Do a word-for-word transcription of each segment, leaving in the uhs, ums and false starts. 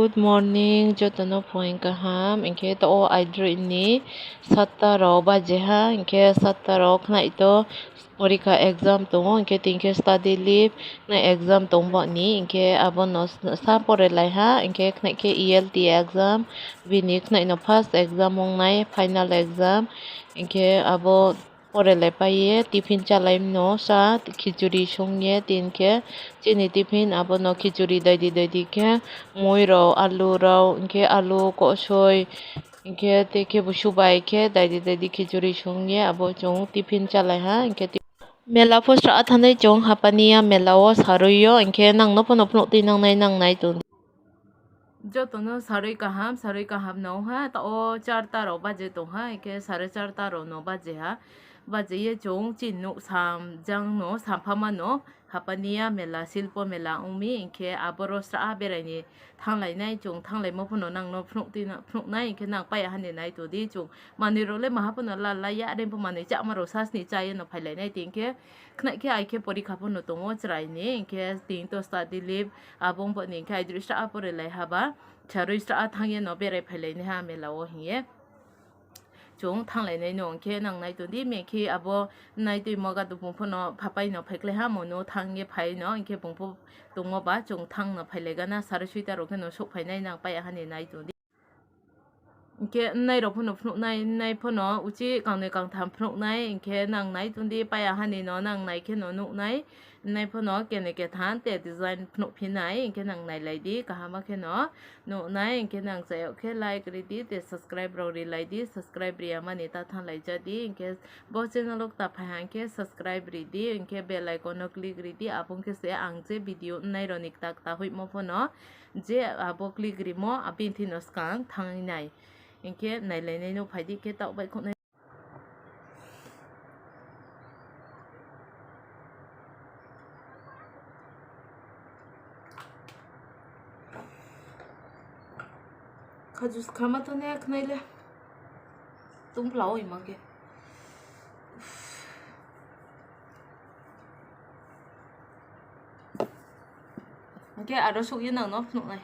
Good morning, jotono phone kaham. Hinkhe to o aidroini satta rok baje ha, hinkhe satta rok khnai to porikha exam tongo, hinkhe tini khe study leave, khnai exam tong boni, hinkhe abono sa pore lai ha, hinkhe khnai khe E L T exam, bini khnai no first exam wngnai, final exam, hinkhe abo pore lai paiye, tiffin chalai mano, cha khichuri songye, tin khe chini tiffin abono khichuri daidi daidi khe mui rok, alu rok, hinkhe alu kosoi, hinkhe tei khe bo subai khe daidi daidi khichuri songye abo chwng tiffin chalai ha, hinkhe ti-, mela pho sra thanai chwng hapaniya mela o sarwi o, hinkhe nang no phano phunuk twi nangnai nangnai tong. Jotono sarwi kaham, sarwi kaham no ha, ta o charta rok baje tong ha, hinkhe sare charta rok no baje ha, baje ye chwng chini nuk sam jang no sampha mano, hapaniya mela, silpo mela wngmi, hinkhe aboro sra beraini thanglainai, chwng thanglaimo phano nang no phunuk twi na, phunuknai, hinkhe nang paiya hani nai todi chwng manwi rok le maha phano la la ya, are pho manwi chama rok sasni chayeno phailainai, tin khe khnai khe ai khe porikha phano tongo chwraini, hinkhe tin to study leave. Abo wng boni hinkhe aidrwi sra a pore lai ha ba, charwi sra a thang ye no berai phai lai ni ha mela o hiye. Chwng thang lai nai no hinkhe nang nai tong di, me khe abo nai twi moga do bung phano phapai no phai klai ha, mo no thang ye phai no hinkhe bung pho tongo ba, chwng thang no phai lai gana, sare soita rok khe no sok phai nai, nang paiya hani nai tong di. Hinkhe nai rok phano phunuk nai, nai phano uchi kangnwi kangtham phunuk nai, hinkhe nang nai tong di, paiya hani no nang nai khe no nuk nai, nai phano kene ketham te design phunuk phi nai, hinkhe nang nai lai di kaham khe no nuk nai, hinkhe nang chayok khe like ri di, te subscribe rok ri lai di, subscribe ri ya mani ta than lai ja di, hinkhe bo channel o ta phai ha hinkhe subscribe ri di, hinkhe bell icon no click ri di, abo wng khe se ang je video nai rok ni tak ta hoih mo phano je abo click rimo, abini thino swkang thangwi nai. Hinkhe nailainai no phaidi khe taoh bai khonai. Kha juice khama to ne khnaile. Tum phlao ima khe. Hinkhe aro sukya nang no phunuknai.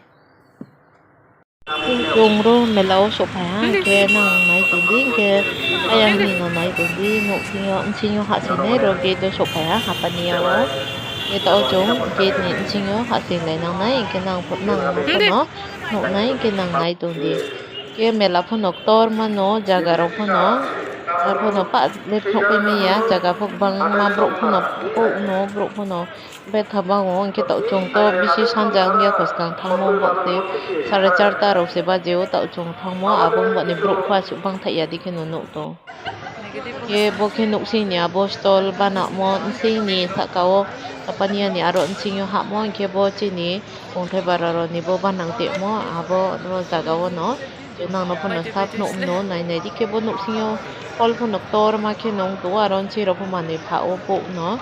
Chwng ro mela o sok phai ha, hinkhe nang nai tong di, hinkhe ayang ni no nai tong di, nuk sing yo, nsing yo ha sinai ro gate o sok phai ha, hapani ya o. Gate o chwng gate ni nsing yo ha sinai nang nai, hinkhe nang phut nang no phano nuk nai, hinkhe nang nai tong di. Hinkhe mela phano ktor mano, jaga rok phano, ar phano pa le phok bai maya, jaga phok bangma borok phano, borok phano. Betha bango hinkhe to chwng to bisi sanja wngya, kwskang thangmo bok tei sare charta rok se baji o to chwng thangmo, abo wngmani borok pha aswk bangthaih ya di kheno nuk tongo. Khe bo khe nuk sini abo stall banamo sini saka o, hapani yani aro sini o hamo hinkhe bo chini kongthai bara rok ni bo banang tongmo abo jaga o no. Nang no phano sak nuk mano nai nai di khe bo nuk sing yo hall phano ktor ma khe nung tongo, aro nchi rok pho manwi pha o pok no.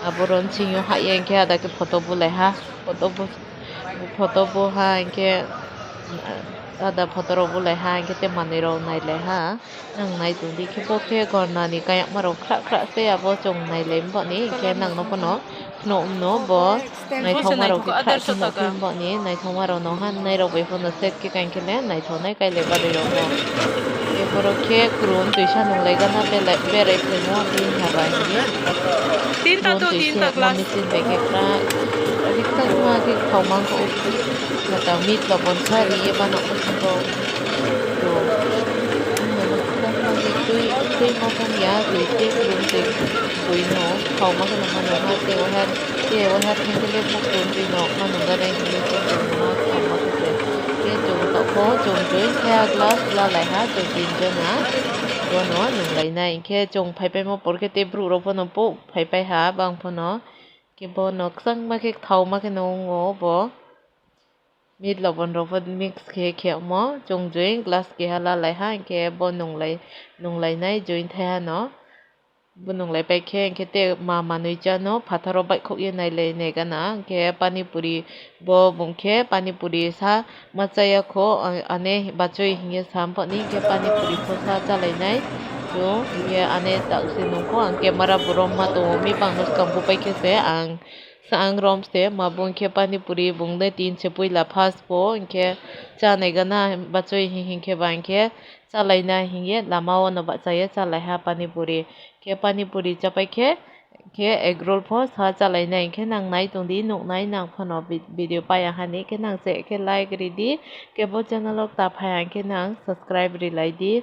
Abo ro nchi yo ha ya hinkhe ada khe photo bulai ha, photo bu, photo bu ha hinkhe ada photo rok bulai ha hinkhe tei manwi rok nai lai ha. Nang nai tong di khe bo khe gorna ni kayakma rok khra khra se abo chwng nai lai boni hinkhe nang no phano phunuk mano bo naithokma rok khe khra khe nukphim boni naithokma rok no han nai rok bai phano set khe kain khe le naithok nai kailai bagwi rok bo. Tei borok khe kwrwng twisa nung lai gana belai berai phaimo bini haba hinkhe. Tin ta to, tin ta glass. Machine bai khe khra riksak ma khe khau mang kha o. Mata meat lobon sa ri ye bana o twi, twi ma phang ya, twi tei kwrwng tei bui no khau ma kheno mano ha, tei waha, tei waha thang khe le bok kwrwng twi no ma nung gana hinwi tei kwrwng no khau ma khe se. Tei chwng tok pho chwng join khe glass la lai ha, chwng tin jona bono nung lai nai. Hinkhe chwng phai paimo por khe tei borok rok phano bo phai pai ha, bang phano. Khe bono kwchangma khe thauma khe nungo bo. Meat lobon rok bo mix khe khe omo. Chwng join glass keha la lai ha, hinkhe bo nung lai, nung lai nai join thai ha no. Bo nung lai pai khe, hinkhe tei ma manwi cha no, phatharo baihkhok ye nai lai nai gana. Hinkhe pani puri bo bung khe pani puri sa ma chaya kho, ane bachoi hinkhe sa boni hinkhe pani puri pho sa cha lai nai. Chwng hinkhe ane tak se nung kho, ang camera bo rom ma tongo, mibang no swkang bupai khe se ang Ang rom se ma bo hwnkhe pani puri bung de tin se puila first bo hwnkhe chanai gana bachoi hi-, hinkhe ba hwnkhe chalaina hinkhe lama o no bachai chalai ha pani puri. Khe pani puri chapai khe, khe egg roll pho sa chalainai, khe nang nai tong di, nuk nai nang phano vi-, video paya hani, khe nang che khe like ri di, khe bo channel o ta phai ang khe nang subscribe ri lai di.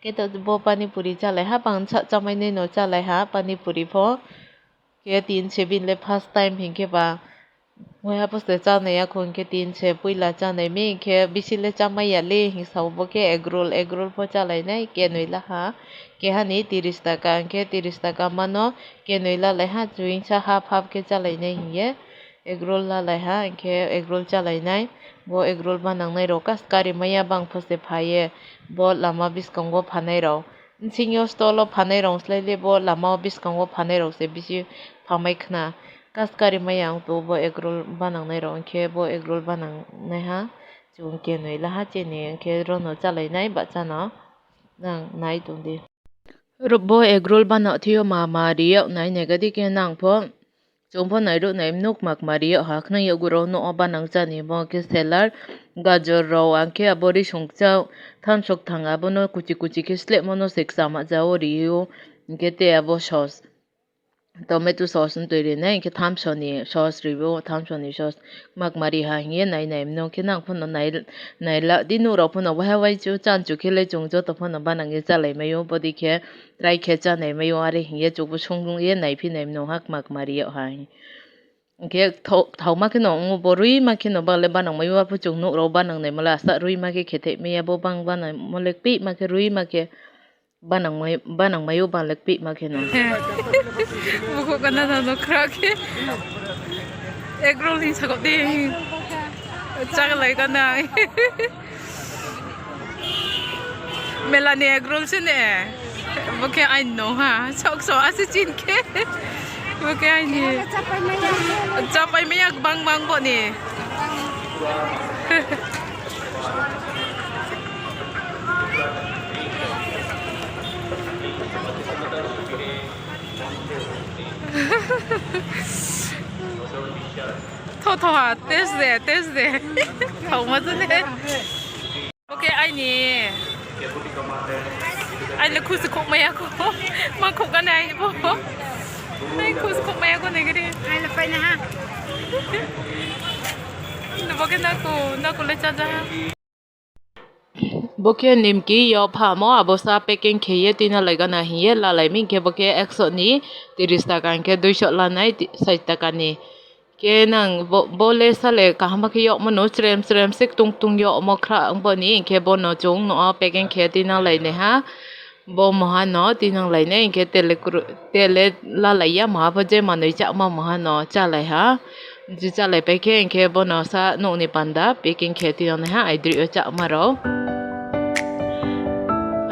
Khe to bo pani puri chalai ha, bang sa chamai nai no chalai ha pani puri pho. Khe tin se bini le first time hinkhe ba. Wngya bo se chanai ya kho, hwnkhe tin se puila chanai mi, hwnkhe bisi le chamai ya le, hing sao bo khe egg roll, egg roll pho chalainai, kenui la ha, kehani tiris taka, hwnkhe tiris taka mano, kenui la lai ha, chuingsa half half khe chalainai hinkhe, egg roll la lai ha, hwnkhe egg roll chalainai, bo egg roll banangnai rok kas kari maya bang pho se pha ye, bo lama bwskango phanai rok. Bisingyo stolo phanai rok slai le bo lama o bwskango phanai rok se bisi phamai khna. Kas kari maya ang to bo egg roll banangnai rok, hwnkhe bo egg roll banangnai ha chwng kenui la ha chini, hwnkhe rono chalainai bahcha no nang nai tong di. Ro-, bo egg roll bana thwiyo ma ma riyok nai nai gadi khe nang pho. Chwng pho nairu nai nuk mak mari ha khna yago rok no o banang chani bo khe seller gajor rok ang khe abo risong kchao thamsok thang abono kuchi kuchi khe slemo no se kchama jao rio hwnkhe tei abo sos tomato sos wng twi rinai hwnkhe thamsoni sos ribo thamsoni sos mak mari ha hinkhe nai nai mano khe nang phano nai naila di nuk rok phano wahai wai chu chan chu khe le chwng joto phano banang ye chalai maio bodi khe try khe chanai maio are hinkhe chukbo song ye nai phi nai mano ha mak mari ha. Hwnkhe tho-, thauma kheno wngo bo rwima kheno bale banang maio, aphuchuk nukrok banang nai mole asa rwima khe khethek maya bo bang banang mole kpik ma khe rwima khe banang mai-, banang maio bale kpik ma kheno. Bukhuk gana nano khra khe egg roll ni sakok de chagalai gana. Melani egg roll se ne. Bo khe aini no ha. Sok sok ase chin khe. Bo khe aini. Chapai maya. Chapai maya bang bang bo ni. Tho tho ha, test de, test de. Thau ma tu ne. Bo khe aini. Aini khusi khok maya ko. Ma khok gana aini bo. Ai khusi khok maya ko ne gari. Ai le pai na ha. Bo khe naku, naku le chaja ha. Bo khe nimki yo phamo abo sa packing khe ye twi na lai gana hiye lalai mi khe bo khe ekso ni tris taka hinkhe duiso lanai ti-, sait taka ni. Khe nang bo, bo le sale kaham khe yokmano, cherem cherem se ktung ktung yokmo khra wng boni, hinkhe bono chwng no packing khe twi nang lai naiha. Bo moha no twi nang lai nai, hinkhe tele kru-, tele la lai ya, moha bo je manwi chakma moha no cha lai ha. Je cha lai pai khe, hinkhe bono sa nokni panda packing khe twi nang naiha, aidri o chakma rok.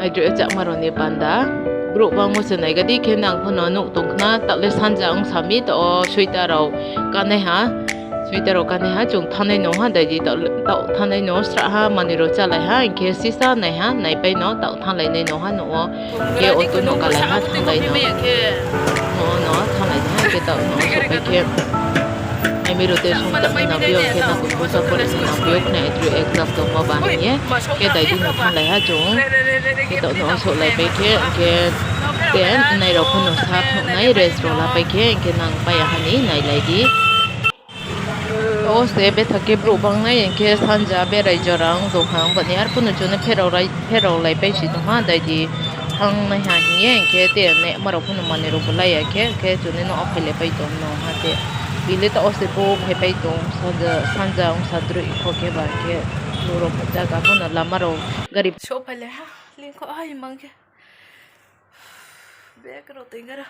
Aidri o chakma rokni panda. Borok bangma se nai gadi khe nang phano nuk tong khna, takle sanja wng sami to o sweater rok kanai ha. Sweater rok kanai ha, chwng thanai no ha, dai di tok, tok thanai no sra ha, manwi rok cha lai ha, hinkhe sisa nai ha, nai pai no tok thanglai nai no ha, no o. Khe auto no kalai ha, thanglai no. No, no, thanglai no ha, khe tok no sok pai khe. Ai mi rok te song tak ni nang pio, khe nang kusa pore ni nang pio, khna aidri exam tongma ba hiye. Khe dai di no thanglai ha, chwng. Khe tok no sok lai pai khe, hinkhe te nai rok phano sa phunuk nai rest rok la pai khe, hinkhe nang pai ya hani nai lai di. O se bethak khe borok bangnai, hinkhe sanja berai jora wng tong kha, wng bani arphuno chwngno pherok lai, pherok lai pai si tong kha, dai di thangnai ha hiye, hinkhe te nai ma rok phano manwi rok bo lai ya khe, hinkhe chwngno nok phai lai pai tong no ha te. Bile ta o se bo phai pai tong, sanja, sanja wng sa droi kho khe ba khe borok jaga phano lama rok gari. So phai lai ha, link kho ai mang khe. Bag rok tengara.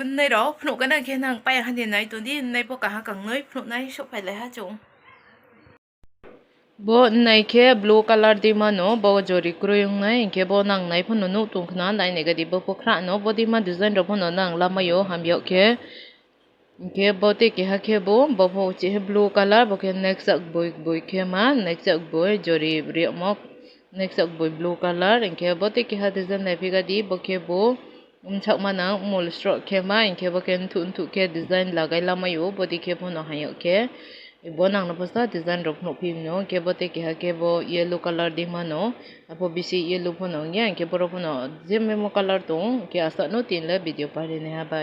Nai rok phunuk gana khe nang paya hani nai tong di, nai bo kaha kang nai phunuk nai sok phai lai ha chwng. Bo nai khe blue colour di mano, bo jori kwrwi wng nai, hinkhe bo nang nai phano nuk tong khna, nai nai gadi bo pho khra no, bo di ma design rok phano nang lama yo hamya khe. Hinkhe bo tei keha khe bo, bo pho uchi khe blue colour, bo khe nekchak boi, boi khe ma, nekchak boi, jori riyokmo Next o boi blue color, hingke bo tei keha design naiphika di, bo khe bo, um, sakmano mol srok khe ma, hingke bo khe nthu nthu khe design lagai lamaio, bo di khe bono hayok khe. Bo nangno phosa design rok nukphi mano, hingke bo tei keha khe bo yellow color di mano, apo bisi yellow phano wngya, hingke borok phano je memo color tong, hingke aswk no tin le video parinai ha bai.